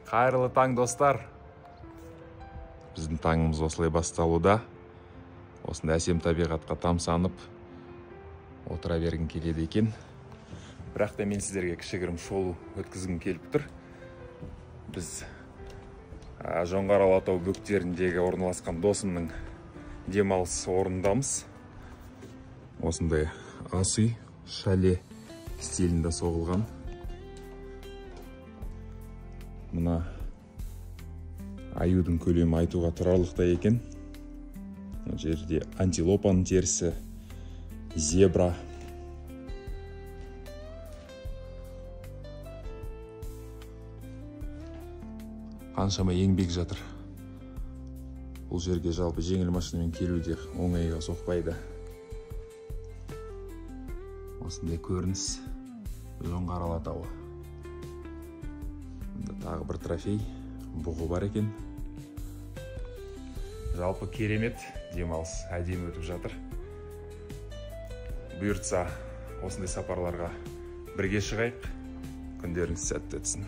Қайырлы таң, достар. Біздің таңымыз осылай басталуда. Осындай әсем табиғатқа тамсанып отыра бергім келеді екен. Бірақ та мен сіздерге кішігірім шолу өткізгім келіп тұр. Біз Жоңғар Алатау бөктеріндегі орналасқан досымның демалыс орнындамыз. Осындай ас үй, шале стилінде соғылған. Мына аюдың көлемі айтуға тұрарлықтай екен. Мына жерде антилопаның терісі, зебра. Қаншама еңбек жатыр. Бұл жерге жалпы жеңіл машинамен келу де оңайға соқпайды. Осындай көрініс Жоңғар Алатауы. Мында тағы бір трофей, бұғы бар екен. Жалпы керемет демалыс, әдемі өтіп жатыр. Бұйыртса осындай сапарларға бірге шығайық. Күндеріңіз сәтті өтсін.